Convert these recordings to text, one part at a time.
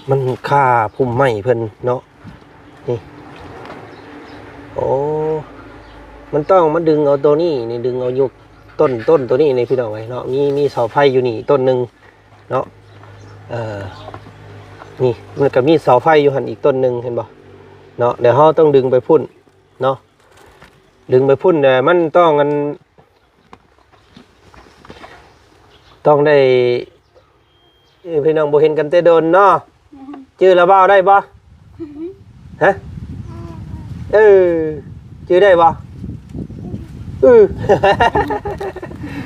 ມັນຄາພຸ່ມໄມ້ເພິ່ນເນາະ ນີ້ ໂອ້ ມັນຕ້ອງມາດຶງເອົາໂຕນີ້ ນີ້ ດຶງເອົາຢູ່ຕົ້ນ ຕົ້ນໂຕນີ້ນີ້ ພີ່ນ້ອງເອີຍເນາະ ມີ ມີເສົາໄຟຢູ່ນີ້ຕົ້ນໜຶ່ງເນາະ ເອີ ນີ້ ມັນກໍມີເສົາໄຟຢູ່ຫັ້ນອີກຕົ້ນໜຶ່ງ ເຫັນບໍ່ເນາະ ແລ້ວເຮົາຕ້ອງດຶງໄປພຸ້ນເນາະ ດຶງໄປພຸ້ນ ແຕ່ມັນຕ້ອງ ອັນ ຕ້ອງໄດ້ ເອີ ພີ່ນ້ອງບໍ່ເຫັນກັນແຕ່ດົນເນາະ ຈື່ລະບ່າວໄດ້ບໍ່? ຮະ ເອີ ຈື່ໄດ້ບໍ່? ອື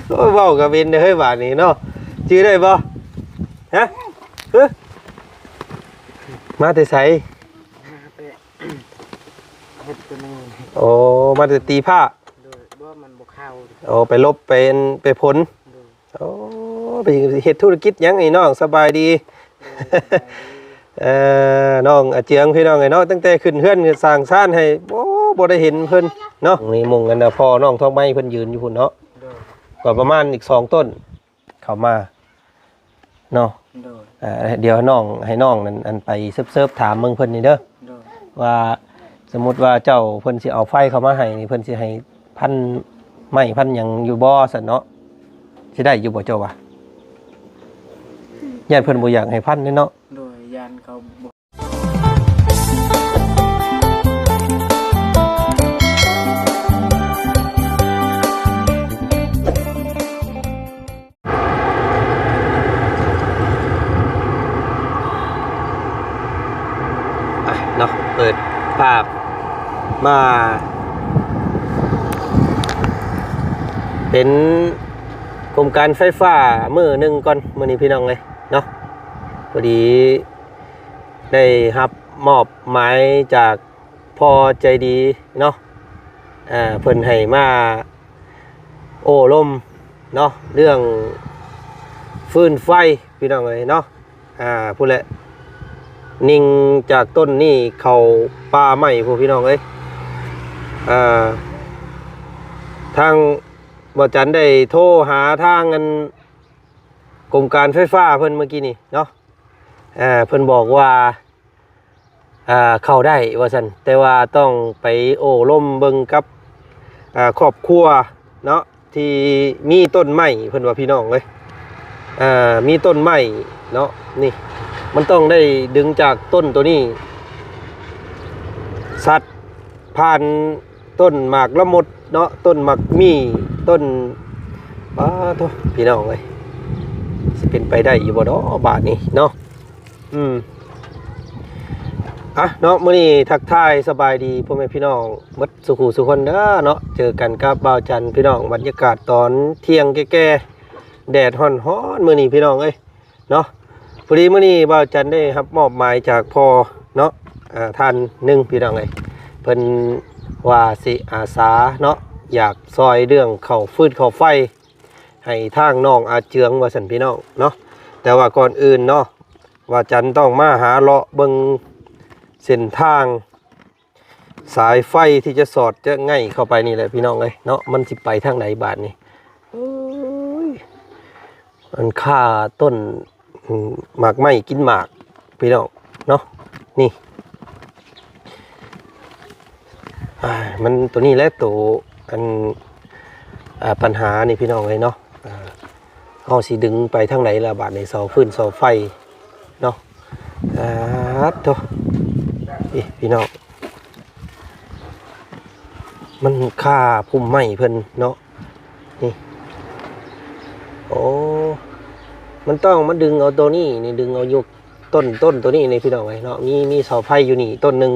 ໂອ້ຍ ເວົ້າກໍເປັນເດີເຮີ້ຍບາດນີ້ເນາະ ຈື່ໄດ້ບໍ່? ຮະ ຮຶ ມາແຕ່ໃສ? ມາແຕ່ ເຮັດຕົວນີ້ ໂອ້ ມາແຕ່ຕີພ້າ ໂດຍ ບໍ່ ມັນບໍ່ເຂົ້າ ໂອ້ ໄປຫຼົບ ໄປ ໄປຝົນ ໂດຍ ໂອ້ ໄປເຮັດທຸລະກິດຫຍັງນີ້ນ້ອງ? ສະບາຍດີ ໂດຍ ສະບາຍດີ ເອີ ນ້ອງອາເຈືອງ ພີ່ນ້ອງເອີຍເນາະ ຕັ້ງແຕ່ຂຶ້ນເຮືອນສ້າງຊານໃຫ້ ໂອ້ ບໍ່ໄດ້ເຫັນເພິ່ນເນາະ ນີ້ມຸງກັນນະ ພໍ່ນ້ອງທອງໄມ້ເພິ່ນຢືນຢູ່ພຸ້ນເນາະ ໂດຍ ກໍປະມານອີກສອງຕົ້ນ ເຂົ້າມາເນາະ ໂດຍ ເອີ ດຽວໃຫ້ນ້ອງ ໃຫ້ນ້ອງນັ້ນ ອັນ ໄປເສີບ ເສີບຖາມເບິ່ງເພິ່ນນີ້ເດີ ໂດຍ ວ່າສົມມຸດວ່າເຈົ້າ ເພິ່ນຊິເອົາໄຟເຂົ້າມາໃຫ້ນີ້ ເພິ່ນຊິໃຫ້ພັນໄມ້ພັນຫຍັງຢູ່ບໍ່ຊັ້ນເນາະ ຊິໄດ້ຢູ່ບໍ່ເຈົ້າວ່າ? ຢ້ານເພິ່ນບໍ່ຢາກໃຫ້ພັນເດ້ເນາະ ໂດຍ ຢ້ານເຂົາບໍ່ ອ່ະເນາະ ເປີດພາບມາ ເປັນໂຄງການໄຟຟ້າມື້ໜຶ່ງກ່ອນ ມື້ນີ້ພີ່ນ້ອງເອີຍເນາະ ພໍດີ ໄດ້ຮັບມອບໝາຍຈາກພໍ່ໃຈດີເນາະ ເພິ່ນໃຫ້ມາໂອ້ລົມເນາະ ເລື່ອງຟືນໄຟພີ່ນ້ອງເອີຍເນາະ ພຸ້ນແຫຼະ ຍິງຈາກຕົ້ນນີ້ເຂົ້າປ່າໄມ້ພຸ້ນພີ່ນ້ອງເອີຍ ທາງບ່າວຈັນໄດ້ໂທຫາທາງອັນ ກົມການໄຟຟ້າເພິ່ນເມື່ອກີ້ນີ້ເນາະ ເອີ ເພິ່ນບອກວ່າ ເອີ ເຂົ້າໄດ້ວ່າຊັ້ນ ແຕ່ວ່າຕ້ອງໄປໂອ້ລົມເບິ່ງກັບ ເອີ ຄອບຄົວເນາະ ທີ່ມີຕົ້ນໄມ້ເພິ່ນວ່າ ພີ່ນ້ອງເອີຍ ເອີ ມີຕົ້ນໄມ້ເນາະ ນີ້ ມັນຕ້ອງໄດ້ດຶງຈາກຕົ້ນໂຕນີ້ ສັດຜ່ານ ຕົ້ນໝາກລະມົດເນາະ ຕົ້ນໝາກມີ້ ຕົ້ນ ປາໂທ້ ພີ່ນ້ອງເອີຍ ຊິເປັນໄປໄດ້ຢູ່ບໍ່ເນາະບາດນີ້ເນາະ ອືມ ອ່ະເນາະ ມື້ນີ້ທັກທາຍສະບາຍດີພໍ່ແມ່ພີ່ນ້ອງໝົດສູ່ຄູ່ສູ່ຄົນເດີເນາະ ເຈີກັນກັບບ່າວຈັນ ພີ່ນ້ອງ ບັນຍາກາດຕອນທ່ຽງແກ່ໆ ແດດຮ້ອນໆ ມື້ນີ້ ພີ່ນ້ອງເອີຍ ເນາະ ພໍດີມື້ນີ້ບ່າວຈັນໄດ້ຮັບມອບໝາຍຈາກພໍ່ເນາະ ອາ ທ່ານໜຶ່ງ ພີ່ນ້ອງເອີຍ ເພິ່ນວ່າຊິອາສາເນາະ ຢາກຊ່ອຍເລື່ອງເຂົ້າຟືນເຂົ້າໄຟໃຫ້ທາງນ້ອງອາເຈືອງວ່າຊັ້ນ ພີ່ນ້ອງເນາະ ແຕ່ວ່າກ່ອນອື່ນເນາະ ບ່າວຈັນຕ້ອງມາຫາເລາະເບິ່ງເສັ້ນທາງ ສາຍໄຟທີ່ຈະສອດຈະໄຫງ່ເຂົ້າໄປນີ້ແຫຼະ ພີ່ນ້ອງເອີຍເນາະ ມັນຊິໄປທາງໃດບາດນີ້ ໂອ້ຍ ມັນຄາຕົ້ນ ໝາກໄມ້ກິນໝາກ ພີ່ນ້ອງເນາະ ນີ້ ອ່າ ມັນໂຕນີ້ແຫຼະ ໂຕ ອັນ ອ່າ ບັນຫານີ້ ພີ່ນ້ອງເອີຍເນາະ ອ່າ ເຮົາຊິດຶງໄປທາງໃດລະບາດນີ້ ເສົາຟືນເສົາໄຟເນາະ ອາ ໂທ້ ອີ ພີ່ນ້ອງ ມັນຄາພຸ່ມໄມ້ເພິ່ນເນາະ ນີ້ ໂອ້ ມັນຕ້ອງມາດຶງເອົາໂຕນີ້ ນີ້ ດຶງເອົາຢູ່ຕົ້ນ ຕົ້ນໂຕນີ້ນີ້ ພີ່ນ້ອງເອີຍເນາະ ມີ ມີເສົາໄຟຢູ່ນີ້ຕົ້ນໜຶ່ງ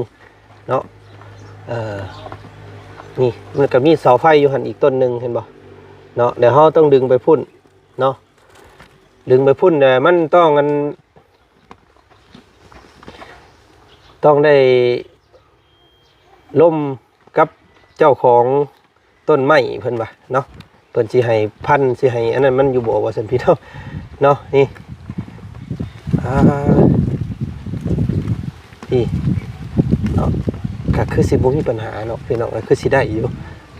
ເນາະ ເອີ ນີ້ ມັນກໍມີເສົາໄຟຢູ່ຫັ້ນອີກຕົ້ນໜຶ່ງ ເຫັນບໍ່ເນາະ ແລ້ວເຮົາຕ້ອງດຶງໄປພຸ້ນເນາະ ດຶງໄປພຸ້ນ ແຕ່ມັນຕ້ອງ ອັນ ຕ້ອງໄດ້ລົມກັບເຈົ້າຂອງ ຕົ້ນໄມ້ເພິ່ນວ່າເນາະ ເພິ່ນຊິໃຫ້ພັນ ຊິໃຫ້ອັນນັ້ນມັນຢູ່ບໍ່ວ່າຊັ້ນ ພີ່ນ້ອງເນາະ ນີ້ ອ່າ ນີ້ເນາະ ກໍຄືຊິບໍ່ມີບັນຫາເນາະ ພີ່ນ້ອງ ກໍຄືຊິໄດ້ຢູ່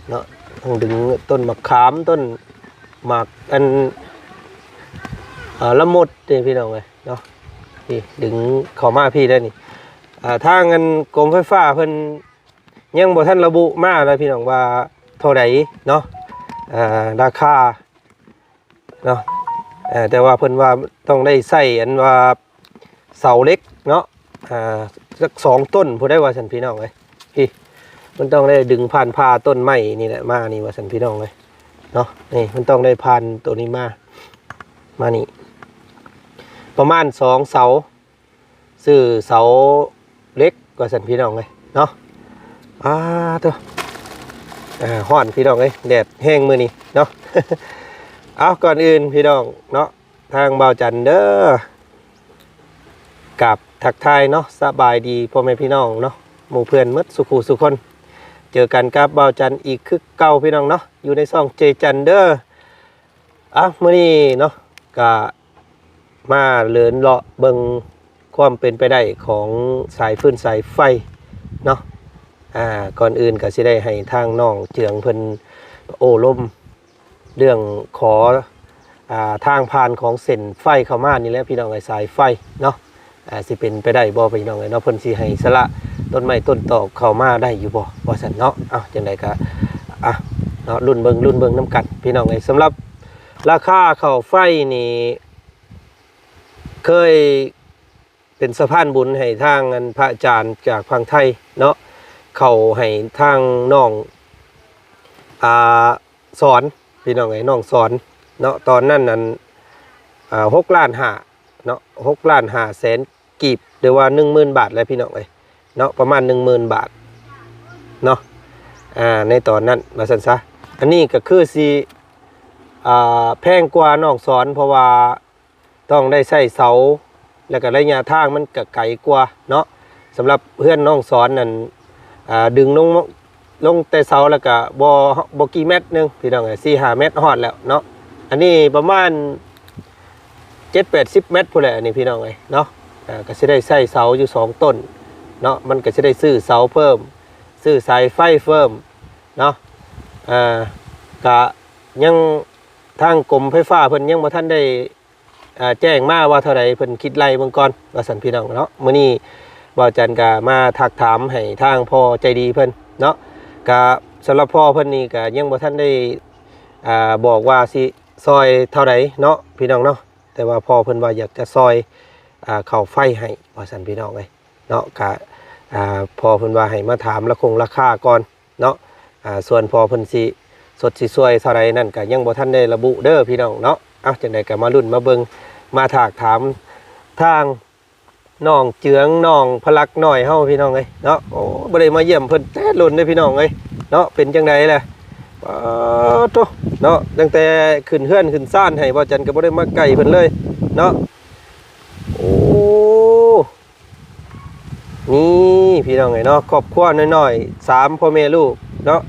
ເນາະ ຕ້ອງດຶງຕົ້ນໝາກຂາມ ຕົ້ນໝາກອັນ ອ່າ ລະມົດເດ້ ພີ່ນ້ອງເອີຍເນາະ ນີ້ ດຶງເຂົ້າມາພີ້ໄດ້ນີ້ ອ່າ ທາງອັນກົມໄຟຟ້າເພິ່ນຍັງບໍ່ທັນລະບຸມາເລີຍພີ່ນ້ອງ ວ່າເທົ່າໃດເນາະ ອ່າ ລາຄາເນາະ ເອີ ແຕ່ວ່າເພິ່ນວ່າຕ້ອງໄດ້ໃຊ້ອັນວ່າເສົາເຫຼັກເນາະ ອ່າ ຈັກສອງຕົ້ນພຸ້ນໃດ໋ວ່າຊັ້ນພີ່ນ້ອງເອີຍ ພີ້ ມັນຕ້ອງໄດ້ດຶງຜ່ານຜ່າຕົ້ນໄມ້ນີ້ແຫຼະມານີ້ວ່າຊັ້ນພີ່ນ້ອງເອີຍເນາະ ນີ້ ມັນຕ້ອງໄດ້ຜ່ານໂຕນີ້ມາ ມານີ້ ປະມານສອງເສົາ ຊື້ເສົາເຫຼັກວ່າຊັ້ນພີ່ນ້ອງເອີຍເນາະ ອາໂທ້ ອາ ຮ້ອນພີ່ນ້ອງເອີຍ ແດດແຮງມື້ນີ້ເນາະ ເອົາ ກ່ອນອື່ນພີ່ນ້ອງເນາະ ທາງບ່າວຈັນເດີ ກາບທັກທາຍເນາະ ສະບາຍດີພໍ່ແມ່ພີ່ນ້ອງເນາະ ໝູ່ເພື່ອນໝົດສູ່ຄູ່ສູ່ຄົນ ເຈີກັນກັບບ່າວຈັນອີກຄືເກົ່າພີ່ນ້ອງເນາະ ຢູ່ໃນຊ່ອງເຈຈັນເດີ ອ່ະ ມື້ນີ້ເນາະ ກະມາເດີນເລາະເບິ່ງຄວາມເປັນໄປໄດ້ຂອງສາຍຟືນສາຍໄຟເນາະ ອ່າ ກ່ອນອື່ນກະຊິໄດ້ໃຫ້ທາງນ້ອງເຈືອງເພິ່ນໂອ້ລົມ ເລື່ອງຂໍ ອ່າ ທາງຜ່ານຂອງເສັ້ນໄຟເຂົ້າມານີ້ແຫຼະພີ່ນ້ອງເອີຍ ສາຍໄຟເນາະ ອ່າ ຊິເປັນໄປໄດ້ບໍ່ພີ່ນ້ອງເອີຍເນາະ ເພິ່ນຊິໃຫ້ສະຫຼະຕົ້ນໄມ້ຕົ້ນຕອກເຂົ້າມາໄດ້ຢູ່ບໍ່ ວ່າຊັ້ນເນາະ ເອົ້າ ຈັ່ງໃດກະ ອ່ະ ເນາະ ລຸ້ນເບິ່ງ ລຸ້ນເບິ່ງນຳກັນພີ່ນ້ອງເອີຍ ສຳລັບລາຄາເຂົ້າໄຟນີ້ ເຄີຍເປັນສະພານບຸນໃຫ້ທາງອັນພະອາຈານຈາກຝັ່ງໄທເນາະ ເຂົ້າໃຫ້ທາງນ້ອງ ອ່າ ສອນ ພີ່ນ້ອງເອີຍ ນ້ອງສອນເນາະ ຕອນນັ້ນນັ້ນ ອ່າ ຫົກລ້ານຫ້າເນາະ ຫົກລ້ານຫ້າແສນກີບ ຫຼືວ່າໜຶ່ງໝື່ນບາດແຫຼະພີ່ນ້ອງເອີຍເນາະ ປະມານໜຶ່ງໝື່ນບາດເນາະ ອ່າ ໃນຕອນນັ້ນວ່າຊັ້ນຊະ ອັນນີ້ກໍຄືຊິ ອ່າ ແພງກວ່ານ້ອງສອນ ເພາະວ່າ ຕ້ອງໄດ້ໃຊ້ເສົາ ແລ້ວກະໄລຍະທາງມັນກະໄກກວ່າເນາະ ສຳລັບເຮືອນນ້ອງສອນນັ້ນ ອ່າ ດຶງລົງ ລົງແຕ່ເສົາແລ້ວກະບໍ່ ບໍ່ກີ່ແມັດໜຶ່ງພີ່ນ້ອງເອີຍ ສີ່ຫ້າແມັດຮອດແລ້ວເນາະ ອັນນີ້ປະມານເຈັດແປດສິບແມັດພຸ້ນແຫຼະ ອັນນີ້ພີ່ນ້ອງເອີຍເນາະ ອ່າ ກະຊິໄດ້ໃຊ້ເສົາຢູ່ສອງຕົ້ນເນາະ ມັນກະຊິໄດ້ຊື້ເສົາເພີ່ມ ຊື້ສາຍໄຟເພີ່ມເນາະ ອ່າ ກະຍັງ ທາງກົມໄຟຟ້າເພິ່ນຍັງບໍ່ທັນໄດ້ ອ່າ ແຈ້ງມາວ່າເທົ່າໃດ ເພິ່ນຄິດໄລ່ເບິ່ງກ່ອນວ່າຊັ້ນພີ່ນ້ອງເນາະ ມື້ນີ້ບ່າວຈັນກະມາທັກຖາມໃຫ້ທາງພໍ່ໃຈດີເພິ່ນເນາະ ກະສຳລັບພໍ່ເພິ່ນນີ້ກະຍັງບໍ່ທັນໄດ້ ອ່າ ບອກວ່າຊິຊ່ອຍເທົ່າໃດເນາະ ພີ່ນ້ອງເນາະ ແຕ່ວ່າພໍ່ເພິ່ນວ່າຢາກຈະຊ່ອຍ ອ່າ ເຂົ້າໄຟໃຫ້ວ່າຊັ້ນພີ່ນ້ອງເອີຍ ເນາະ ກະ ອ່າ ພໍ່ເພິ່ນວ່າໃຫ້ມາຖາມລາຄົງລາຄາກ່ອນເນາະ ອ່າ ສ່ວນພໍ່ເພິ່ນຊິຊົດຊິຊ່ວຍເທົ່າໃດນັ້ນກະຍັງບໍ່ທັນໄດ້ລະບຸເດີພີ່ນ້ອງເນາະ ເອົ້າ ຈັ່ງໃດກະມາລຸ້ນມາເບິ່ງ ມາຖາກຖາມທາງນ້ອງເຈືອງ ນ້ອງພະລັກນ້ອຍເຮົາພີ່ນ້ອງເອີຍເນາະ ໂອ້ ບໍ່ໄດ້ມາຢ້ຽມເພິ່ນແຕ່ດົນເດ້ພີ່ນ້ອງເອີຍເນາະ ເປັນຈັ່ງໃດແຫຼະ ປາໂທ້ ເນາະ ຕັ້ງແຕ່ຂຶ້ນເຮືອນຂຶ້ນຊານໃຫ້ ບ່າວຈັນກະບໍ່ໄດ້ມາໃກ້ເພິ່ນເລີຍເນາະ ໂອ້ ນີ້ພີ່ນ້ອງເອີຍເນາະ ຄອບຄົວນ້ອຍໆ ສາມພໍ່ແມ່ລູກເນາະ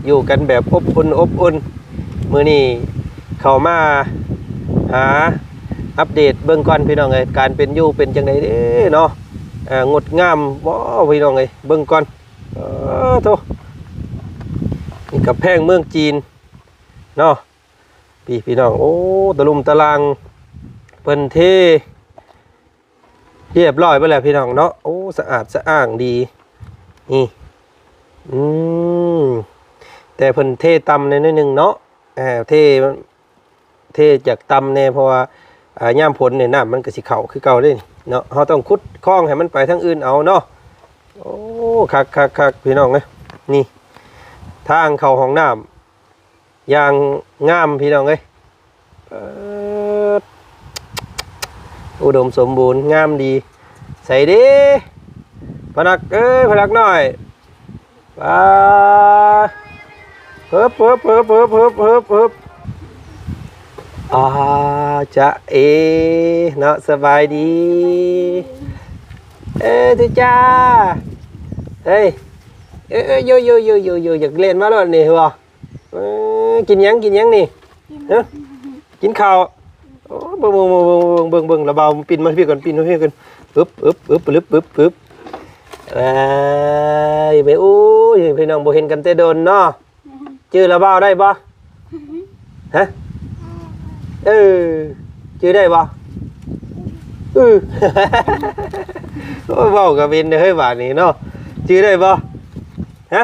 ຢູ່ກັນແບບອົບອຸ່ນອົບອຸ່ນ ມື້ນີ້ເຂົ້າມາຫາອັບເດດເບິ່ງກ່ອນພີ່ນ້ອງເອີຍ ການເປັນຢູ່ເປັນຈັ່ງໃດເດ້ເນາະ ເອີ ງົດງາມບໍ່ພີ່ນ້ອງເອີຍ ເບິ່ງກ່ອນ ເອີ ໂທ້ ນີ້ກຳແພງເມືອງຈີນເນາະ ພີ່ ພີ່ນ້ອງ ໂອ້ ຕະລຸ່ມຕະລ່າງ ເພິ່ນເທ ຮຽບຮ້ອຍເບິດແລ້ວພີ່ນ້ອງເນາະ ໂອ້ ສະອາດສະອ້າງດີ ນີ້ ອືມ ແຕ່ເພິ່ນເທຕ່ຳແດ່ໜ້ອຍໜຶ່ງເນາະ ເອີ ເທ ເທຈາກຕ່ຳແດ່ ເພາະວ່າ ອ່າ ຍາມຝົນນີ້ນ້ຳມັນກະຊິເຂົ້າຄືເກົ່າເດ້ເນາະ ເຮົາຕ້ອງຂຸດຄອງໃຫ້ມັນໄປທາງອື່ນເອົາເນາະ ໂອ້ ຄັກໆໆ ພີ່ນ້ອງເອີຍ ນີ້ ທາງເຂົ້າຫ້ອງນ້ຳ ຢ່າງງາມພີ່ນ້ອງເອີຍ ເອີ ອຸດົມສົມບູນ ງາມດີ ໃສເດ້ ພະນັກເອີຍ ພະນັກນ້ອຍ ປາ ເຮີບ ເຮີບ ເຮີບ ອາຈະເອ ເນາະ ສະບາຍດີ ເອີ ຕຸຈາ ເຮີ້ຍ ເອີ ເອີ ໂຍ ໂຍ ໂຍ ໂຍ ໂຍ ຢາກເລ່ນມາໂລດນີ້ ເອີ ກິນຫຍັງ ກິນຫຍັງນີ້ ຮະ ກິນເຂົ້າ ໂອ້ ເບິ່ງ ເບິ່ງ ລະບ່າວ ປິ່ນມາພີ້ກ່ອນ ປິ່ນມາພີ້ກ່ອນ ອຶບ ອຶບ ອຶບ ອຶບ ອຶບ ເອີຍ ແມ່ ໂອ້ຍ ພີ່ນ້ອງບໍ່ເຫັນກັນແຕ່ດົນເນາະ ຈື່ລະບ່າວໄດ້ບໍ່? ຮະ? ເອີ ຈື່ໄດ້ບໍ່? ອື ໂອ້ຍ ເວົ້າກໍເປັນເດີເຮີ້ຍ ບາດນີ້ເນາະ. ຈື່ໄດ້ບໍ່? ຮະ?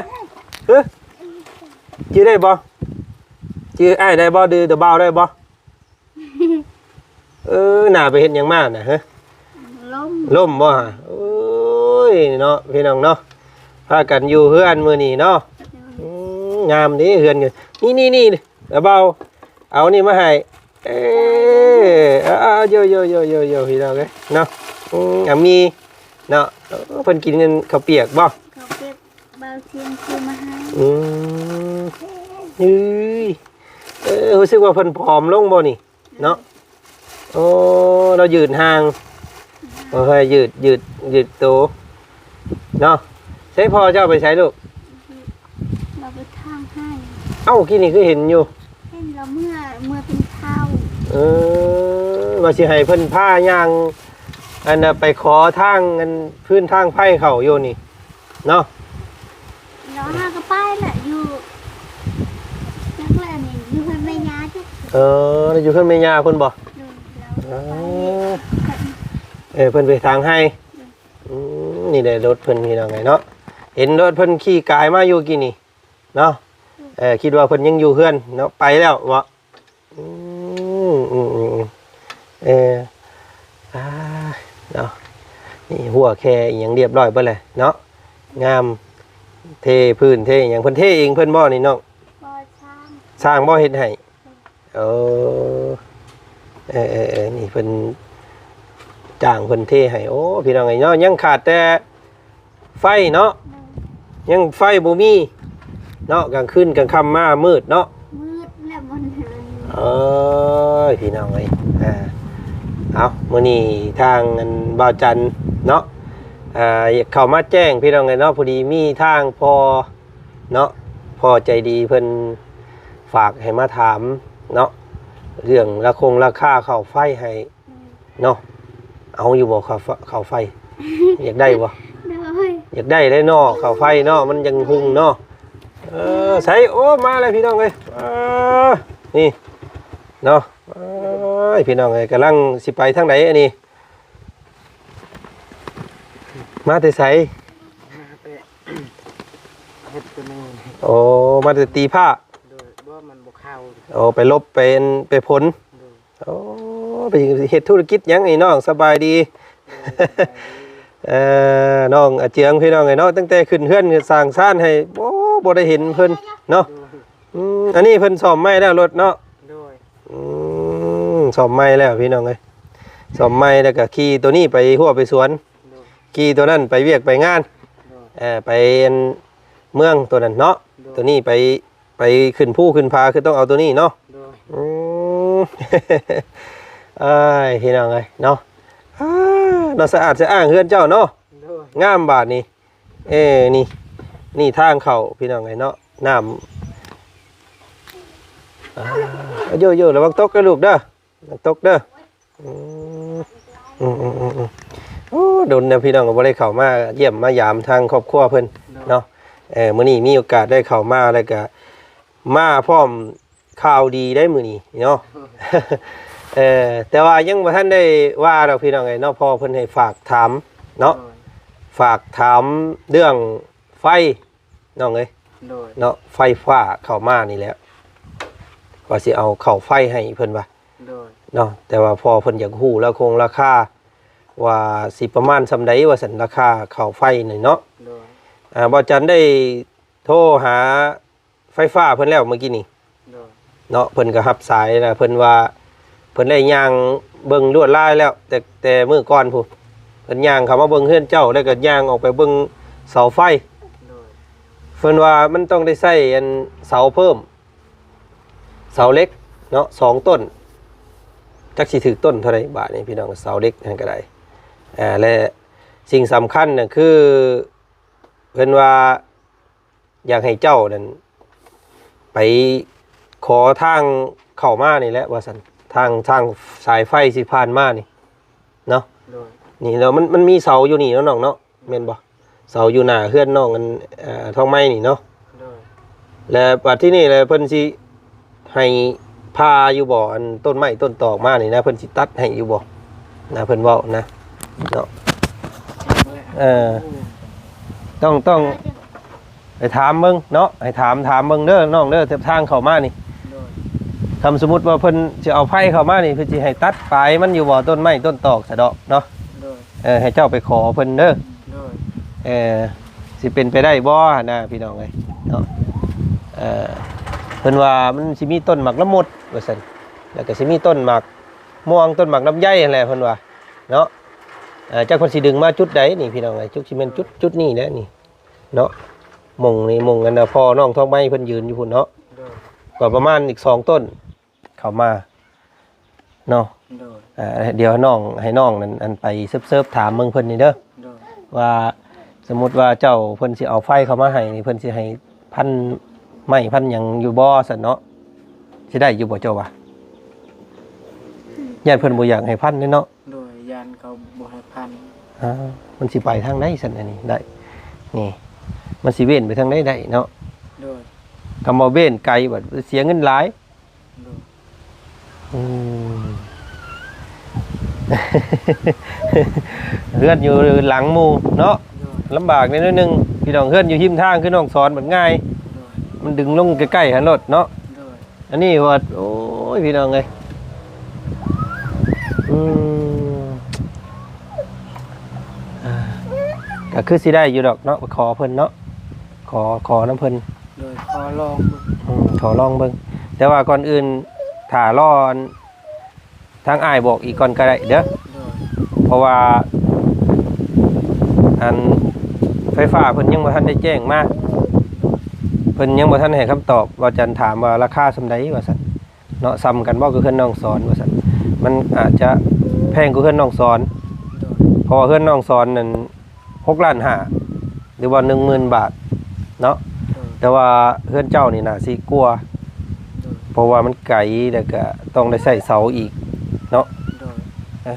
ເອີ ຈື່ໄດ້ບໍ່? ຈື່ອ້າຍໄດ້ບໍ່? ຈື່ຕາບ່າວໄດ້ບໍ່? ເອີ ໜ້າໄປເຮັດຫຍັງມານະ? ຮະ? ລົ້ມ. ລົ້ມບໍ່? ໂອ້ຍເນາະ ພີ່ນ້ອງເນາະ ພາກັນຢູ່ເຮືອນມື້ນີ້ເນາະ. ອືມ ງາມເດ້ເຮືອນ. ນີ້ໆໆ ຕາບ່າວ ເອົານີ້ມາໃຫ້. ເອີ ເອົາໆ ໂຢໆໆໆ ພີ່ນ້ອງເອີຍເນາະ. ອືມ ອາ ມີເນາະ. ເອີ ເພິ່ນກິນເຂົ້າປຽກບໍ່? ເຂົ້າປຽກ ບ່າວຊຽງຊື້ມາໃຫ້. ອືມ ເອີຍ ເອີ ຮູ້ສຶກວ່າເພິ່ນຜອມລົງບໍ່ນີ້ເນາະ? ໂອ້ ລາວຍືດຮ່າງ ໂອ້ຍ ຍືດ ຍືດ ຍືດໂຕເນາະ. ໃສ່ພໍ່ເຈົ້າໄປໃສລູກ? ລາວໄປຖາງໄຮ່. ເອົ້າ ກີ້ນີ້ຄືເຫັນຢູ່? ເຫັນລາວເມື່ອ ເມື່ອເປັນຂ່າວ. ເອີ ວ່າຊິໃຫ້ເພິ່ນພາຍ່າງ ອັນນ່າ ໄປຂໍທາງ ອັນ ພື້ນທາງໄຟເຂົ້າຢູ່ນີ້ເນາະ. ລາວຫາກໍໄປແຫຼະ ຢູ່ ຈັກແຫຼະນີ້ ຢູ່ເຮືອນແມ່ຍ່າຈັກ. ເອີ ຢູ່ເຮືອນແມ່ຍ່າເພິ່ນບໍ່? ໂດຍ ລາວ ເອີ ໄປ ເອີ ເພິ່ນໄປທາງໄຮ່. ໂດຍ ອືມ ນີ້ໄດ້ລົດເພິ່ນ ພີ່ນ້ອງເອີຍເນາະ. ເຫັນລົດເພິ່ນຂີ່ກາຍມາຢູ່ກີ້ນີ້ເນາະ. ເອີ ຄິດວ່າເພິ່ນຍັງຢູ່ເຮືອນເນາະ ໄປແລ້ວເບາະ? ອືມ ອືມ ເອີ ອ່າ ເນາະ ນີ້ຮົ້ວແຄອີ່ຫຍັງລຽບຮ້ອຍເບິດແລ້ວເນາະ. ງາມ ເທພື້ນເທຫຍັງ ເພິ່ນເທເອງເພິ່ນບໍ່ນີ້ນ້ອງ? ບໍ່ ຊ່າງ ຊ່າງບໍ່ເຮັດໃຫ້? ໂອ້ ເອີໆໆ ນີ້ເພິ່ນຈ້າງເພິ່ນເທໃຫ້. ໂອ້ ພີ່ນ້ອງເອີຍເນາະ ຍັງຂາດແຕ່ ໄຟເນາະ ຍັງໄຟບໍ່ມີເນາະ. ກາງຄືນກາງຄ່ຳມາມືດເນາະ ມືດແລ້ວມັນ. ເອີຍ ພີ່ນ້ອງເອີຍ ອ່າ ເອົາ ມື້ນີ້ທາງອັນບ່າວຈັນເນາະ ອ່າ ເຂົ້າມາແຈ້ງ ພີ່ນ້ອງເອີຍເນາະ. ພໍດີມີທາງພໍ່ເນາະ ພໍ່ໃຈດີເພິ່ນຝາກໃຫ້ມາຖາມເນາະ ເລື່ອງລາຄົງລາຄາເຂົ້າໄຟໃຫ້ ເນາະ. ເອົາຢູ່ບໍ່ ເຂົ້າ ເຂົ້າໄຟ? ຢາກໄດ້ບໍ່? ໂດຍ ຢາກໄດ້ເດ້ເນາະ ເຂົ້າໄຟເນາະ ມັນຈັ່ງຮຸ່ງເນາະ. ເອີ ໃສ ໂອ້ ມາແລ້ວ ພີ່ນ້ອງເອີຍ. ເອີ ນີ້ເນາະ ເອີຍ ພີ່ນ້ອງເອີຍ ກຳລັງຊິໄປທາງໃດອັນນີ້? ມາແຕ່ໃສ? ມາແຕ່ ເຮັດຕົວນີ້. ໂອ້ ມາແຕ່ຕີພ້າ. ໂດຍ ບໍ່ ມັນບໍ່ເຂົ້າ. ໂອ້ ໄປຫຼົບ ໄປອັນ ໄປຝົນ. ໂດຍ ໂອ້ ໄປເຮັດທຸລະກິດຫຍັງນີ້ນ້ອງ? ສະບາຍດີ. ໂດຍ ເອີ ນ້ອງອາເຈືອງ ພີ່ນ້ອງເອີຍເນາະ ຕັ້ງແຕ່ຂຶ້ນເຮືອນສ້າງຊານໃຫ້ ໂອ້ ບໍ່ໄດ້ເຫັນເພິ່ນເນາະ. ໂດຍ ອືມ ອັນນີ້ເພິ່ນສ້ອມໃໝ່ແລ້ວລົດເນາະ? ໂດຍ ອືມ ສ້ອມໃໝ່ແລ້ວ ພີ່ນ້ອງເອີຍ ສ້ອມໃໝ່ແລ້ວກໍຂີ່ໂຕນີ້ໄປຮົ້ວໄປສວນ. ໂດຍ ຂີ່ໂຕນັ້ນໄປວຽກໄປງານ. ໂດຍ ເອີ ໄປອັນເມືອງໂຕນັ້ນເນາະ. ໂດຍ ໂຕນີ້ໄປ ໄປຂຶ້ນພູຂຶ້ນຜາ ຄືຕ້ອງເອົາໂຕນີ້ເນາະ. ໂດຍ ອືມ ເອີຍ ພີ່ນ້ອງເອີຍເນາະ ອ່າ ເນາະ ສະອາດສະອ້າງເຮືອນເຈົ້າເນາະ. ໂດຍ ງາມບາດນີ້. ເອີ ນີ້ ນີ້ທາງເຂົ້າ ພີ່ນ້ອງເອີຍເນາະ ນ້ຳ ອ່າ ໂຢໆ ລະວັງຕົກເດີລູກເດີ ລະວັງຕົກເດີ. ອືມ ອືມໆໆໆ ໂອ້ ດົນແລ້ວ ພີ່ນ້ອງກໍບໍ່ໄດ້ເຂົ້າມາຢ້ຽມມາຢາມທາງຄອບຄົວເພິ່ນເນາະ. ເອີ ມື້ນີ້ມີໂອກາດໄດ້ເຂົ້າມາ ແລ້ວກະມາພ້ອມຂ່າວດີໄດ໋ມື້ນີ້ເນາະ. ເອີ ແຕ່ວ່າຍັງບໍ່ທັນໄດ້ວ່າດອກ ພີ່ນ້ອງເອີຍເນາະ ເພາະເພິ່ນໃຫ້ຝາກຖາມເນາະ. ໂດຍ ຝາກຖາມເລື່ອງໄຟ ນ້ອງເອີຍ. ໂດຍ ເນາະ ໄຟຟ້າເຂົ້າມານີ້ແຫຼະ ວ່າຊິເອົາເຂົ້າໄຟໃຫ້ເພິ່ນວ່າ. ໂດຍ ເນາະ ແຕ່ວ່າພໍ່ເພິ່ນຢາກຮູ້ລາຄົງລາຄາ ວ່າຊິປະມານສ່ຳໃດວ່າຊັ້ນ ລາຄາເຂົ້າໄຟນີ້ເນາະ. ໂດຍ ອ່າ ບ່າວຈັນໄດ້ໂທຫາໄຟຟ້າເພິ່ນແລ້ວມື້ກີ້ນີ້. ໂດຍ ເນາະ ເພິ່ນກໍຮັບສາຍແລ້ວ ເພິ່ນວ່າເພິ່ນໄດ້ຍ່າງເບິ່ງລວດລາຍແລ້ວ ແຕ່ ແຕ່ມື້ກ່ອນພຸ້ນ ເພິ່ນຍ່າງເຂົ້າມາເບິ່ງເຮືອນເຈົ້າ ແລ້ວກໍຍ່າງອອກໄປເບິ່ງເສົາໄຟ. ໂດຍ ເພິ່ນວ່າມັນຕ້ອງໄດ້ໃຊ້ອັນເສົາເພີ່ມ ເສົາເຫຼັກເນາະ ສອງຕົ້ນ ຈັກຊິຖືກຕົ້ນເທົ່າໃດບາດນີ້ ພີ່ນ້ອງ ເສົາເຫຼັກຫັ້ນກໍໄດ້. ອ່າ ແລະ ສິ່ງສຳຄັນນະ ຄືເພິ່ນວ່າ ຢາກໃຫ້ເຈົ້ານັ້ນໄປຂໍທາງເຂົ້າມານີ້ແຫຼະວ່າຊັ້ນ ທາງ ທາງສາຍໄຟຊິຜ່ານມານີ້ເນາະ. ໂດຍ ນີ້ເນາະ ມັນ ມັນມີເສົາຢູ່ນີ້ເນາະນ້ອງເນາະ ແມ່ນບໍ່? ເສົາຢູ່ໜ້າເຮືອນນ້ອງອັນ ເອີ ທອງໄມ້ນີ້ເນາະ. ໂດຍ ແລ້ວບັດທີນີ້ແຫຼະ ເພິ່ນຊິໃຫ້ຜ່າຢູ່ບໍ່? ອັນຕົ້ນໄມ້ຕົ້ນຕອກມານີ້ນະ ເພິ່ນຊິຕັດໃຫ້ຢູ່ບໍ່? ນະ ເພິ່ນເວົ້ານະເນາະ. ເອີ ຕ້ອງ ຕ້ອງໄປຖາມເບິ່ງເນາະ ໃຫ້ຖາມ ຖາມເບິ່ງເດີນ້ອງເດີ ແຕ່ທາງເຂົ້າມານີ້ ໂດຍ ຄັນສົມມຸດວ່າເພິ່ນຊິເອົາໄຟເຂົ້າມານີ້ ເພິ່ນຊິໃຫ້ຕັດປາຍມັນຢູ່ບໍ່ ຕົ້ນໄມ້ຕົ້ນຕອກສະດອກເນາະ. ໂດຍ ເອີ ໃຫ້ເຈົ້າໄປຂໍເພິ່ນເດີ. ໂດຍ ເອີ ຊິເປັນໄປໄດ້ບໍ່ຫັ້ນນະ ພີ່ນ້ອງເອີຍເນາະ. ເອີ ເພິ່ນວ່າມັນຊິມີຕົ້ນໝາກລະມຸດວ່າຊັ້ນ ແລ້ວກໍຊິມີຕົ້ນໝາກມ່ວງ ຕົ້ນໝາກລຳໄຍຫັ້ນແຫຼະ ເພິ່ນວ່າເນາະ. ເອີ ຈັກເພິ່ນຊິດຶງມາຈຸດໃດນີ້ ພີ່ນ້ອງເອີຍ ຈຸດ ຊິແມ່ນຈຸດ ຈຸດນີ້ແຫຼະນີ້ເນາະ. ໝ່ອງນີ້ ໝ່ອງອັນນ່າ ພໍ່ນ້ອງທອງໃບເພິ່ນຢືນຢູ່ພຸ້ນເນາະ. ໂດຍ ກໍປະມານອີກສອງຕົ້ນເຂົ້າມາເນາະ. ໂດຍ ເອີ ດຽວນ້ອງ ໃຫ້ນ້ອງນັ້ນ ອັນ ໄປເສີບ ເສີບຖາມເບິ່ງເພິ່ນນີ້ເດີ ໂດຍ ວ່າສົມມຸດວ່າເຈົ້າ ເພິ່ນຊິເອົາໄຟເຂົ້າມາໃຫ້ນີ້ ເພິ່ນຊິໃຫ້ພັນໄມ້ພັນຫຍັງຢູ່ບໍ່ຊັ້ນເນາະ. ຊິໄດ້ຢູ່ບໍ່ເຈົ້າວ່າ? ຢ້ານເພິ່ນບໍ່ຢາກໃຫ້ພັນເດ້ເນາະ. ໂດຍ ຢ້ານເຂົາບໍ່ໃຫ້ພັນ. ອ່າ ມັນຊິໄປທາງໃດຊັ້ນ ອັນນີ້ໄດ້ ນີ້ ມັນຊິເວັ້ນໄປທາງໃດໄດ້ເນາະ. ໂດຍ ຄຳວ່າເວັ້ນໄກບັດເສຍເງິນຫຼາຍ. ໂດຍ ອືມ ເຮືອນຢູ່ຫຼັງໝູ່ເນາະ. ໂດຍ ລຳບາກແດ່ໜ້ອຍໜຶ່ງ ພີ່ນ້ອງ. ເຮືອນຢູ່ຮິມທາງຄືນ້ອງສອນບັດງ່າຍ. ໂດຍ ມັນດຶງລົງໃກ້ໆຫັ້ນໂລດເນາະ. ໂດຍ ອັນນີ້ວ່າ ໂອ້ຍ ພີ່ນ້ອງເອີຍ ອືມ ອ່າ ກໍຄືຊິໄດ້ຢູ່ດອກເນາະ ຂໍເພິ່ນເນາະ ຂໍ ຂໍນຳເພິ່ນ. ໂດຍ ຂໍລອງເບິ່ງ ອືມ ຂໍລອງເບິ່ງ. ແຕ່ວ່າກ່ອນອື່ນ ຖ້າລໍອັນ ທາງອ້າຍບອກອີກກ່ອນກໍໄດ້ເດີ. ໂດຍ ເພາະວ່າ ອັນ ໄຟຟ້າເພິ່ນຍັງບໍ່ທັນໄດ້ແຈ້ງມາ ເພິ່ນຍັງບໍ່ທັນໃຫ້ຄຳຕອບ. ວ່າຈັນຖາມວ່າລາຄາສ່ຳໃດວ່າຊັ້ນເນາະ ສ່ຳກັນບໍ່ກັບເຮືອນນ້ອງສອນວ່າຊັ້ນ. ມັນອາດຈະແພງກວ່າເຮືອນນ້ອງສອນ. ໂດຍ ເພາະວ່າເຮືອນນ້ອງສອນນັ້ນ ຫົກລ້ານຫ້າ ຫຼືວ່າໜຶ່ງໝື່ນບາດເນາະ. ໂດຍ ແຕ່ວ່າເຮືອນເຈົ້ານີ້ໜ້າຊິກວ່າ ໂດຍ ເພາະວ່າມັນໄກ ແລ້ວກະຕ້ອງໄດ້ໃຊ້ເສົາອີກເນາະ. ໂດຍ ເອີ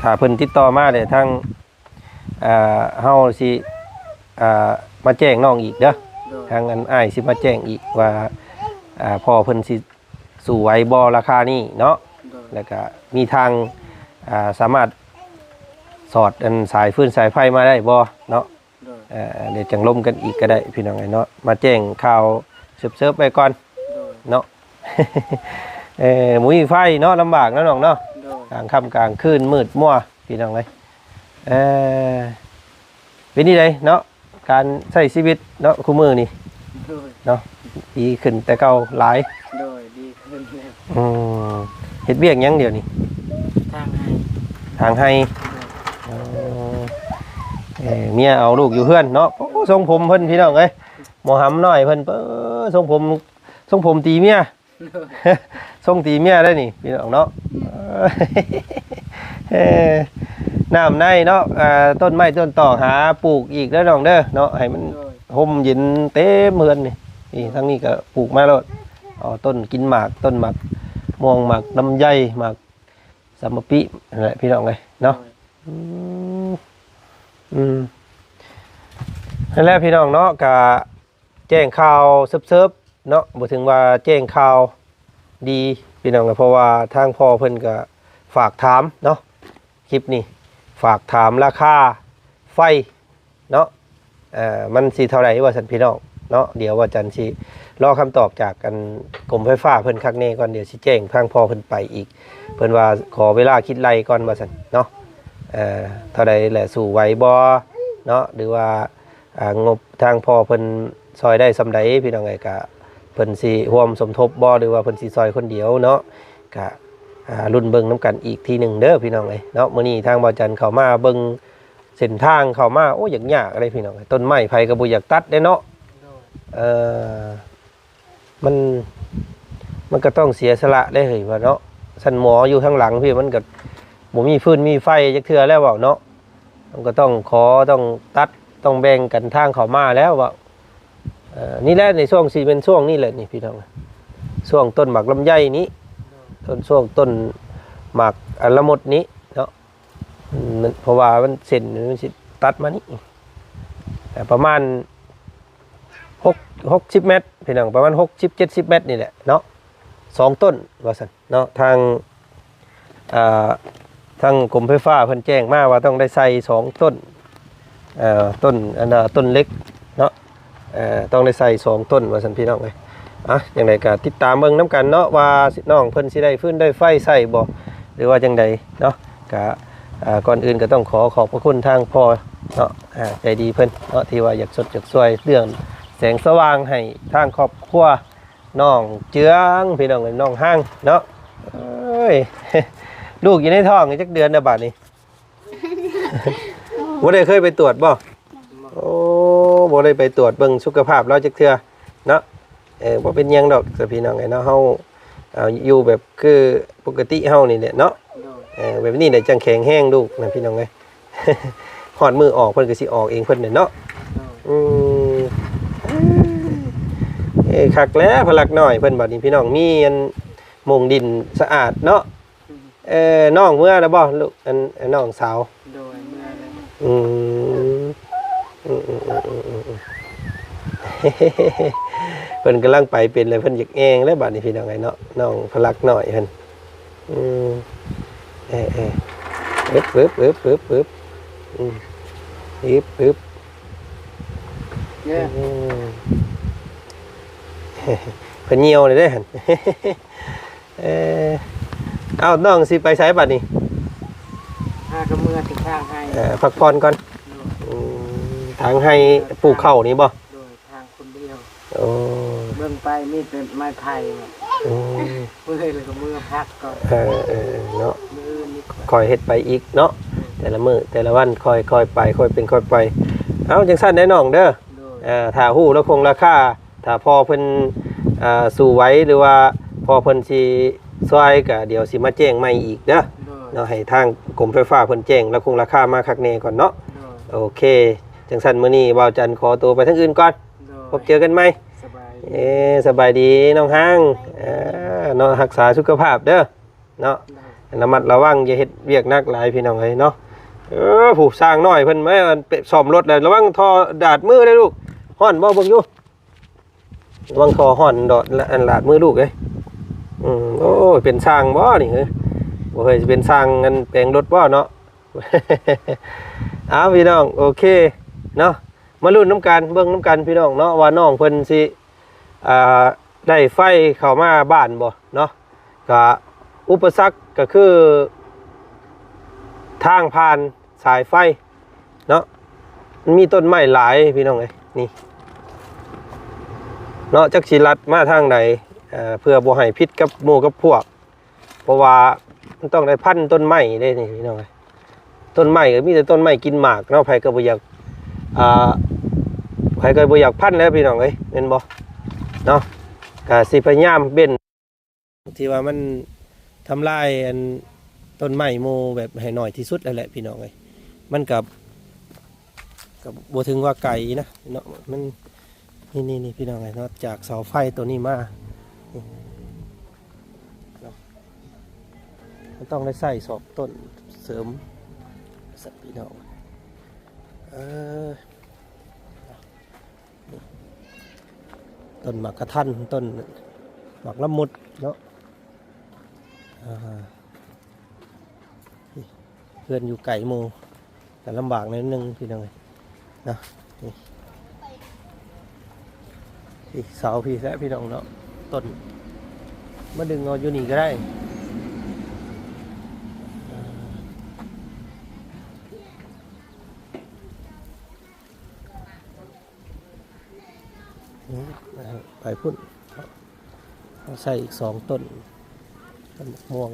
ຖ້າເພິ່ນຕິດຕໍ່ມາແລ້ວ ທາງ ເອີ ເຮົາຊິ ເອີ ມາແຈ້ງນ້ອງອີກເດີ. ໂດຍ ທາງອັນອ້າຍຊິມາແຈ້ງອີກວ່າ ເອີ ພໍ່ເພິ່ນຊິ ສູ້ໄຫວບໍ່ລາຄານີ້ເນາະ. ໂດຍ ແລ້ວກະມີທາງ ອ່າ ສາມາດສອດອັນສາຍຟືນສາຍໄຟມາໄດ້ບໍ່ເນາະ. ໂດຍ ເອີ ດຽວຈັ່ງລົມກັນອີກກໍໄດ້ພີ່ນ້ອງເອີຍເນາະ ມາແຈ້ງຂ່າວເສີບໆໄວ້ກ່ອນ. ໂດຍ ເນາະ ເອີ ບໍ່ມີໄຟເນາະ ລຳບາກເນາະນ້ອງເນາະ. ໂດຍ ກາງຄ່ຳກາງຄືນມືດມົວພີ່ນ້ອງເອີຍ. ເອີ ເປັນຈັ່ງໃດເນາະ ການໃຊ້ຊີວິດເນາະ ຄູ່ມື້ນີ້? ໂດຍ ເນາະ ດີຂຶ້ນແຕ່ເກົ່າຫຼາຍ. ໂດຍ ດີຂຶ້ນແລ້ວ. ອືມ ເຮັດວຽກຫຍັງດຽວນີ້? ຖາງໄຮ່ ຖາງໄຮ່. ໂດຍ ເອີ ເມຍເອົາລູກຢູ່ເຮືອນເນາະ. ໂອ້ ຊົງຜົມເພິ່ນພີ່ນ້ອງເອີຍ ໝໍຫຳນ້ອຍເພິ່ນ ເອີ ຊົງຜົມ ຊົງຜົມຕີເມຍ. ຊົງຕີເມຍໄດ້ນີ້ພີ່ນ້ອງເນາະ. ເອີ ນ້ຳໃນເນາະ ເອີ ຕົ້ນໄມ້ຕົ້ນຕອກຫາປູກອີກເດີນ້ອງເດີເນາະ ໃຫ້ມັນ ໂດຍ ຮົ່ມເຢັນເຕັມເຮືອນນີ້. ນີ້ທາງນີ້ກໍປູກມາໂລດ ເອົາຕົ້ນກິນໝາກ ຕົ້ນໝາກມ່ວງ ໝາກລຳໄຍ ໝາກສຳມະປິ ນັ້ນແຫຼະພີ່ນ້ອງເອີຍເນາະ. ໂດຍ ອືມ ອືມ ນັ້ນແຫຼະພີ່ນ້ອງເນາະ ກະ ແຈ້ງຂ່າວເສີບໆເນາະ ບໍ່ເຖິງວ່າແຈ້ງຂ່າວດີພີ່ນ້ອງ ເພາະວ່າທາງພໍ່ເພິ່ນກໍຝາກຖາມເນາະ ຄລິບນີ້ ຝາກຖາມລາຄາໄຟເນາະ ເອີ ມັນຊິເທົ່າໃດວ່າຊັ້ນພີ່ນ້ອງເນາະ. ດຽວວ່າຈັນຊິລໍຄຳຕອບຈາກອັນກົມໄຟຟ້າເພິ່ນຄັກແນ່ກ່ອນ ດຽວຊິແຈ້ງທາງພໍ່ເພິ່ນໄປອີກ. ເພິ່ນວ່າຂໍເວລາຄິດໄລ່ກ່ອນວ່າຊັ້ນເນາະ ເອີ ເທົ່າໃດແຫຼະ ສູ້ໄຫວບໍ່ເນາະ ຫຼືວ່າ ອ່າ ງົບທາງພໍ່ເພິ່ນຊ່ອຍໄດ້ສ່ຳໃດພີ່ນ້ອງເອີຍ ກະເພິ່ນຊິຮ່ວມສົມທົບບໍ່ ຫຼືວ່າເພິ່ນຊິຊ່ອຍຄົນດຽວເນາະ ກະ ອ່າ ລຸ້ນເບິ່ງນຳກັນອີກທີໜຶ່ງເດີພີ່ນ້ອງເອີຍເນາະ. ມື້ນີ້ທາງບ່າວຈັນເຂົ້າມາເບິ່ງເສັ້ນທາງເຂົ້າມາ ໂອ້ ຍາກໆເດ້ພີ່ນ້ອງເອີຍ ຕົ້ນໄມ້ໃຜກໍບໍ່ຢາກຕັດເດ້ເນາະ. ໂດຍ ເອີ ມັນ ມັນກໍຕ້ອງເສຍສະຫຼະເດ້ເຮີ້ຍວ່າເນາະ. ຊັ້ນໝໍຢູ່ທາງຫຼັງພີ້ ມັນກໍບໍ່ມີຟືນມີໄຟຈັກເທື່ອແລ້ວເວົ້າເນາະ. ມັນກໍຕ້ອງຂໍ ຕ້ອງຕັດ ຕ້ອງແບ່ງກັນທາງເຂົ້າມາແລ້ວເວົ້າ. ເອີ ນີ້ແຫຼະ ໃນຊ່ວງ ຊິແມ່ນຊ່ວງນີ້ແຫຼະນີ້ພີ່ນ້ອງ ຊ່ວງຕົ້ນໝາກລຳໄຍນີ້ ຕົ້ນ ຊ່ວງຕົ້ນໝາກອັນລະມຸດນີ້ເນາະ. ອືມ ມັນ ເພາະວ່າມັນ ເສັ້ນມັນຊິຕັດມານີ້ ເອີ ປະມານຫົກ ຫົກສິບແມັດພີ່ນ້ອງ ປະມານຫົກສິບ ເຈັດສິບແມັດນີ້ແຫຼະເນາະ ສອງຕົ້ນວ່າຊັ້ນເນາະ. ທາງ ອ່າ ທາງກົມໄຟຟ້າເພິ່ນແຈ້ງມາວ່າຕ້ອງໄດ້ໃສ່ສອງຕົ້ນ ເອີ ຕົ້ນ ອັນນ່າ ຕົ້ນເຫຼັກເນາະ ເອີ ຕ້ອງໄດ້ໃສ່ສອງຕົ້ນວ່າຊັ້ນພີ່ນ້ອງເອີຍ. ອ່ະ ຈັ່ງໃດກໍຕິດຕາມເບິ່ງນຳກັນເນາະ ວ່ານ້ອງເພິ່ນຊິໄດ້ຟືນໄດ້ໄຟໃຊ້ບໍ່ ຫຼືວ່າຈັ່ງໃດເນາະ. ກະ ອ່າ ກ່ອນອື່ນກໍຕ້ອງຂໍຂອບພະຄຸນທາງພໍ່ເນາະ ອ່າ ໃຈດີເພິ່ນເນາະ ທີ່ວ່າຢາກຊົດຢາກຊ່ວຍເລື່ອງແສງສະຫວ່າງໃຫ້ທາງຄອບຄົວນ້ອງເຈືອງ ພີ່ນ້ອງເອີຍ ນ້ອງຮັງເນາະ. ເອີຍ ລູກຢູ່ໃນທ້ອງຈັກເດືອນແລ້ວບາດນີ້? ບໍ່ໄດ້ເຄີຍໄປຕວດບໍ່? ໂອ້ ບໍ່ໄດ້ໄປຕວດເບິ່ງສຸຂະພາບລາວຈັກເທື່ອເນາະ. ເອີ ບໍ່ເປັນຫຍັງດອກຊະພີ່ນ້ອງເອີຍເນາະ ເຮົາ ເອີ ຢູ່ແບບຄືປົກກະຕິເຮົານີ້ແຫຼະເນາະ. ໂດຍ ເອີ ແບບນີ້ແຫຼະຈັ່ງແຂງແຮງລູກນະພີ່ນ້ອງເອີຍ. ຮອດມື້ອອກເພິ່ນກໍຊິອອກເອງເພິ່ນແຫຼະເນາະ. ໂດຍ ອືມ ເອີ ຄັກແລ້ວພະລັກນ້ອຍເພິ່ນ ບັດນີ້ພີ່ນ້ອງ ມີອັນໂມງດິນສະອາດເນາະ. ເອີ ນ້ອງເມືອແລ້ວບໍ່? ລູກ ອັນ ອັນນ້ອງສາວ ໂດຍ ເມືອແລ້ວ. ອືມ ອືມໆ ເພິ່ນກຳລັງໄປເປັນແລ້ວ ເພິ່ນຢາກແອງແລ້ວບາດນີ້ພີ່ນ້ອງເອີຍເນາະ ນ້ອງພະລັກນ້ອຍເພິ່ນ. ອືມ ເອີໆ ອຶບ ອຶບ ອຶບ ອຶບ ອຶບ ອືມ ອຶບ ອຶບ ເອີ ອືມ ເພິ່ນຍ່ຽວເລີຍເດ້ຫັ້ນ. ເອີ ເອົ້າ ນ້ອງຊິໄປໃສບັດນີ້? ຫາກໍເມືອຕິດທາງໄຮ່ ເອີ ພັກຜ່ອນກ່ອນ. ໂດຍ ອືມ ທາງໄຮ່ປູກເຂົ້ານີ້ບໍ່? ໂດຍ ທາງຄົນດຽວ. ໂອ້ ເບິ່ງໄປມີແຕ່ໄມ້ໄຜ່. ອືມ ເມື່ອຍແລ້ວກໍເມືອພັກກ່ອນ. ເອີໆ ເນາະ ມື້ອື່ນນີ້ ຄ່ອຍເຮັດໄປອີກເນາະ. ໂດຍ ແຕ່ລະມື້ແຕ່ລະວັນ ຄ່ອຍໆ ໄປ ຄ່ອຍເປັນຄ່ອຍໄປ. ເອົ້າ ຈັ່ງຊັ້ນເດີນ້ອງເດີ. ໂດຍ ເອີ ຖ້າຮູ້ລາຄົງລາຄາ ຖ້າພໍ່ເພິ່ນ ອ່າ ສູ້ໄຫວ ຫຼືວ່າພໍ່ເພິ່ນຊິຊ່ອຍ ກະດຽວຊິມາແຈ້ງໃໝ່ອີກເດີ. ໂດຍ ເນາະ ໃຫ້ທາງກົມໄຟຟ້າເພິ່ນແຈ້ງລາຄົງລາຄາມາຄັກແນ່ກ່ອນເນາະ. ໂດຍ ໂອເຄ ຈັ່ງຊັ້ນມື້ນີ້ບ່າວຈັນຂໍໂຕໄປທາງອື່ນກ່ອນ. ໂດຍ ພົບເຈີກັນໃໝ່. ສະບາຍດີ ເອີ ສະບາຍດີນ້ອງຮັງ. ເອີ ເນາະ ຮັກສາສຸຂະພາບເດີເນາະ. ໂດຍ ລະມັດລະວັງ ຢ່າເຮັດວຽກໜັກຫຼາຍພີ່ນ້ອງເອີຍເນາະ. ເອີ ຜູ້ຊ່າງນ້ອຍເພິ່ນແມ່ນໄປສ້ອມລົດແລ້ວ ລະວັງທໍ່ດາດມືເດີລູກ. ຮ້ອນບໍ່? ເບິ່ງຢູ່ ລະວັງທໍ່ຮ້ອນດອດ ອັນ ລາດມືລູກເອີຍ. ອືມ ໂອ້ຍ ເປັນຊ່າງບໍ່ນີ້ເອີຍ? ບໍ່ເຄີຍຊິເປັນຊ່າງ ອັນ ແປງລົດບໍ່ເນາະ. ເອົາ ພີ່ນ້ອງ ໂອເຄເນາະ ມາລຸ້ນນຳກັນ ເບິ່ງນຳກັນພີ່ນ້ອງເນາະ ວ່ານ້ອງເພິ່ນຊິ ອ່າ ໄດ້ໄຟເຂົ້າມາບ້ານບໍ່ເນາະ. ກະອຸປະສັກກໍຄືທາງຜ່ານສາຍໄຟເນາະ ມັນມີຕົ້ນໄມ້ຫຼາຍພີ່ນ້ອງເອີຍ ນີ້ເນາະ ຈັກຊິລັດມາທາງໃດ ເພື່ອບໍ່ໃຫ້ຜິດກັບໝູ່ກັບພວກ ເພາະວ່າມັນຕ້ອງໄດ້ພັນຕົ້ນໄມ້ເດ້ນີ້ພີ່ນ້ອງເອີຍ. ຕົ້ນໄມ້ກໍມີແຕ່ຕົ້ນໄມ້ກິນໝາກເນາະ ໃຜກໍບໍ່ຢາກ ອ່າ ໃຜກໍບໍ່ຢາກພັນແຫຼະພີ່ນ້ອງເອີຍ ແມ່ນບໍ່ເນາະ. ກະຊິພະຍາຍາມເວັ້ນ ທີ່ວ່າມັນທຳລາຍອັນຕົ້ນໄມ້ໝູ່ແບບໃຫ້ໜ້ອຍທີ່ສຸດຫັ້ນແຫຼະພີ່ນ້ອງເອີຍ. ມັນກໍ ກໍບໍ່ເຖິງວ່າໄກນະເນາະ ມັນ ນີ້ໆ ພີ່ນ້ອງເອີຍເນາະ ຈາກເສົາໄຟໂຕນີ້ມາ ນີ້ເນາະ ມັນຕ້ອງໄດ້ໃສ່ສອກຕົ້ນເສີມ ຊັ້ນພີ່ນ້ອງ ເອີ ຕົ້ນໝາກກະທັນ ຕົ້ນໝາກລະມຸດເນາະ ອ່າ ເຮືອນຢູ່ໄກໝູ່ ກໍລຳບາກໜ້ອຍໜຶ່ງພີ່ນ້ອງເອີຍເນາະ. ນີ້ ນີ້ເສົາພີ້ແຫຼະພີ່ນ້ອງເນາະ ຕົ້ນ ມາດຶງເອົາຢູ່ນີ້ກໍໄດ້. ນີ້ ໄປພຸ້ນ ເອົາໃສ່ອີກສອງຕົ້ນ ຕົ້ນໝາກມ່ວງ.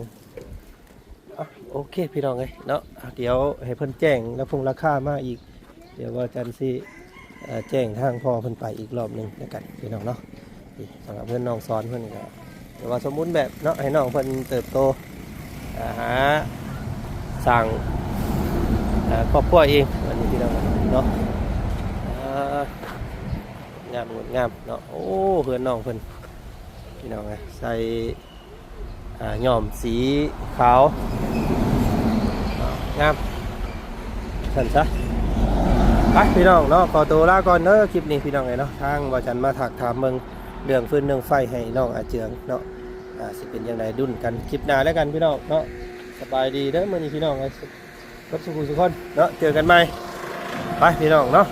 ອ່ະ ໂອເຄພີ່ນ້ອງເອີຍເນາະ ດຽວໃຫ້ເພິ່ນແຈ້ງລາຄົງລາຄາມາອີກ ດຽວບ່າວຈັນຊິ ເອີ ແຈ້ງທາງພໍ່ເພິ່ນໄປອີກລອບໜຶ່ງແລ້ວກັນພີ່ນ້ອງເນາະ. ນີ້ສຳລັບເຮືອນນ້ອງສອນເພິ່ນກໍຖືວ່າສົມບູນແບບເນາະ ໃຫ້ນ້ອງເພິ່ນເຕີບໂຕ ອ່າ ຫາສ້າງ ເອີ ຄອບຄົວເອງ ອັນນີ້ພີ່ນ້ອງເນາະ. ອ່າ ງາມ ງົດງາມເນາະ ໂອ້ ເຮືອນນ້ອງເພິ່ນພີ່ນ້ອງເອີຍ ໃສ່ ອ່າ ຍ້ອມສີຂາວ ອ່າ ງາມ ຊັ້ນຊະ. ໄປພີ່ນ້ອງເນາະ ຂໍໂຕລາກ່ອນເດີ ຄລິບນີ້ພີ່ນ້ອງເອີຍເນາະ ທາງບ່າວຈັນມາຖາກຖາມເບິ່ງເລື່ອງຟືນເລື່ອງໄຟໃຫ້ນ້ອງອາເຈືອງເນາະ. ອ່າ ຊິເປັນຈັ່ງໃດ ລຸ້ນກັນຄລິບໜ້າແລ້ວກັນພີ່ນ້ອງເນາະ. ສະບາຍດີເດີມື້ນີ້ພີ່ນ້ອງເອີຍ ເບິດສູ່ຜູ້ສູ່ຄົນເນາະ ເຈີກັນໃໝ່ ໄປພີ່ນ້ອງເນາະ